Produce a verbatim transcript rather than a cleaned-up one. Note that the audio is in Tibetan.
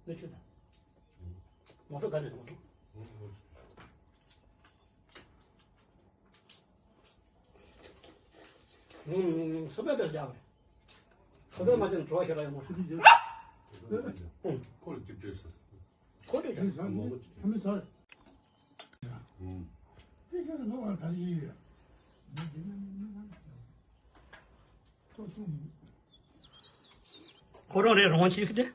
ནི་ཆུ་དང་། ང་ཚོ་ག་ནས་ང་ཚོ། ཨུམ། སོ་པའི་དེ་རྒྱག་པ་རེད། སོ་པའི་མ་བྱས་ན་བྲོ་བ་ཞེ་དྲག་ཡོང་མ་རེད། ཁོ་ལ་ཅིག་སྤྲོད་ས། ཁོ་སྤྲོད་ཀྱང་། ཁ་མི་ཟ། ཨུམ། ཁོ་རང་རེད། རང་གཅིག་སྟེ།